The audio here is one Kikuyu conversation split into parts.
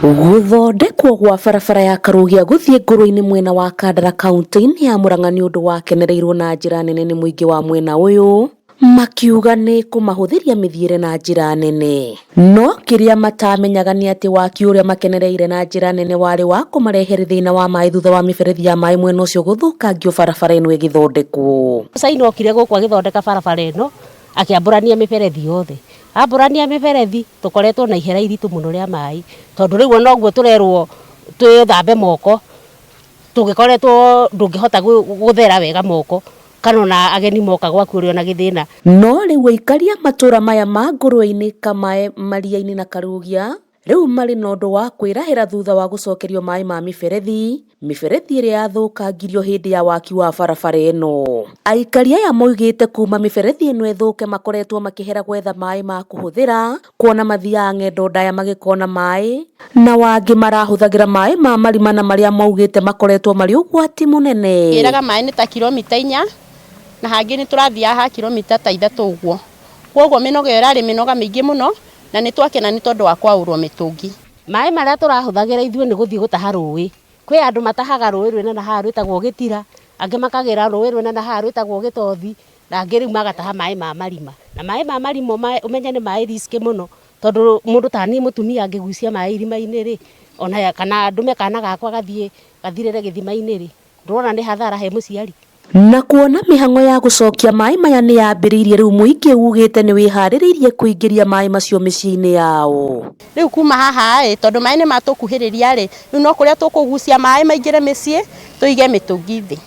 Gũthondekwo gwa barabara ya Karũgia gũthiĩ Ngũrũe-inĩ mwena wa Kandara kauntĩ-inĩ ya Murang'a nĩ ũndũ wakenereirwo na njĩra nene nĩ mũingĩ wa mwena ũyũ, makiuga nĩ kũmahũthĩria mĩthiĩre na njĩra nene. No kĩrĩa matamenyaga nĩ atĩ waki ũrĩa makenereire na njĩra nene warĩ wa kũmarehere thĩna wa maĩ thutha wa mĩberethi ya maĩ mwena ũcio gũthũkangio barabara ĩno ĩgĩthondekwo. Caina okire gũkũ agĩthondeka barabara ĩno akĩambũrania mĩberethi yothe. Ambũrania mĩberethi tũkoretwo na ihera iritũ mũno rĩa maĩ tondũ rĩu ona ũguo tũrerwo twĩthambe moko tũgĩkoretwo ndũngĩhota gũthera wega moko kana ona ageni moka gwaku ũrĩ ona gĩthĩna. No rĩu aikari a matũra maya ma Ngũrũe-inĩ, Kamae, Maria-inĩ na Karũgia rĩu marĩ na ũndũ wa kwĩrahĩra thutha wa gũcokerio maĩ ma mĩberethi, mĩberethi ĩrĩa yathũkangirio hĩndĩ ya waki wa barabara ĩno. Aikari aya moigĩte kuma mĩberethi ĩno ĩthũke makoretwo makĩhera gwetha maĩ ma kũhũthĩra, kuona mathiaga ng'endo ndaya magĩkona maĩ, na wangĩ marahũthagĩra maĩ ma marima na marĩa maugĩte makoretwo marĩ ũgwati mũnene. Ngĩraga maĩ nĩ ta kilomita 4 na hangĩ nĩ tũrathiaga ha kilomita ta 3 ũguo. Koguo mĩnoga ĩyo ĩrarĩ mĩnoga mĩingĩ mũno na nĩ twakena nĩ tondũ wa kwaũrwo mĩtũngi. Maĩ marĩa tũrahũthagĩra ithuĩ nĩ gũthiĩ gũtaha rũĩ. Kwĩ andũ matahaga rũĩ rwĩna na haha rwĩtagwo Gĩtira, angĩ makagĩra rũĩ rwĩna na haha rwĩtagwo Gĩtothi, na angĩ rĩu magataha maĩ ma marima. Na maĩ ma marima ũmenye nĩ maĩ risk mũno tondũ mũndũ ta niĩ mũtumia angĩgucia maĩ irima-inĩ rĩ, ona kana ndũme kana gakwa gathiĩ gathirĩre gĩthima-inĩ rĩ, ndũrona nĩ hathara he mũciari. Na kuona mĩhang'o ya gũcokia maĩ maya nĩ yambĩrĩirie rĩu mũingĩ ugĩte nĩ wĩharĩrĩirie kũingĩria maĩ macio mĩciĩ-inĩ yao. Rĩu kuma haha ĩ tondũ maĩ nĩ matũkuhĩrĩria rĩ, rĩu no kũrĩa tũkũgucia maĩ maingĩre mĩciĩ tũige mĩtũngi thĩ.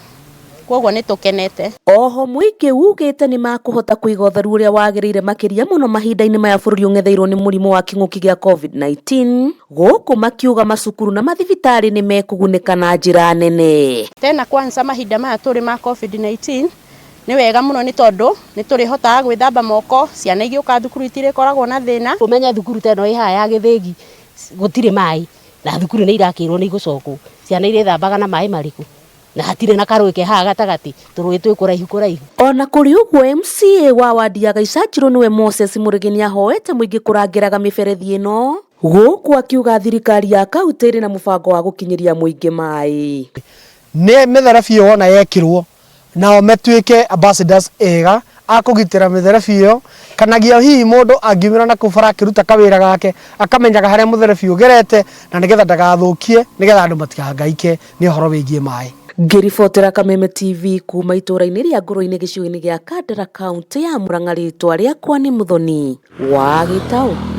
Koguo nĩ tũkenete. Oho mũingĩ ugĩte nĩ makũhota kũiga ũtheru ũrĩa wagĩrĩire makĩria mũno mahinda-inĩ maya bũrũri ũng'etheirwo nĩ mũrimũ wa kĩng'ũki gĩa COVID-19, gũkũ makiuga macukuru na mathibitarĩ nĩ mekũgunĩka na njĩra nene. Tena kwanza mahinda maya tũrĩ ma COVID-19 nĩ wega mũno nĩ tondũ nĩ tũrĩhotaga gwĩthamba moko, ciana igĩũka thukuru itirĩkoragwo na thĩna. Ũmenye thukuru ta ĩno ĩ haha ya Gĩthĩgi gũtirĩ maĩ na thukuru nĩ irakĩrwo nĩ igũcokwo, ciana irĩthambaga na maĩ marĩkũ? Na hatirĩ na karũĩ ke haha gatagatĩ, tũrũĩ twĩ kũraihu kũraihu. Ona kũrĩ ũguo MCA wa wadi ya Gaicanjirũ nĩwe Moses Mũrĩgĩ nĩahoete mũingĩ kũrangĩraga mĩberethi ĩno, gũkũ akiuga thirikari ya kauntĩ ĩrĩ na mũbango wa gũkinyĩria mũingĩ maĩ. Nĩ mĩtherebi ĩyo wona yekĩrwo, nao matuĩke ambassadors ega a kũgitĩra mĩtherebi ĩyo, kanagia hihi mũndũ angiumĩra na kũu bara akĩruta kawĩra gake, akamenyaga harĩa mũtherebi ũgerete, na nĩgetha ndagathũkie, nĩgetha andũ matikahangaike nĩ ũhoro wĩgiĩ maĩ. Ngĩribotera Kameme TV kuma itũra-inĩ rĩa Ngũrũ-inĩ gĩcigo-inĩ gĩa Kandara kauntĩ ya Murang'a, rĩtwa rĩakwa nĩ Muthoni wa Gĩtaũ.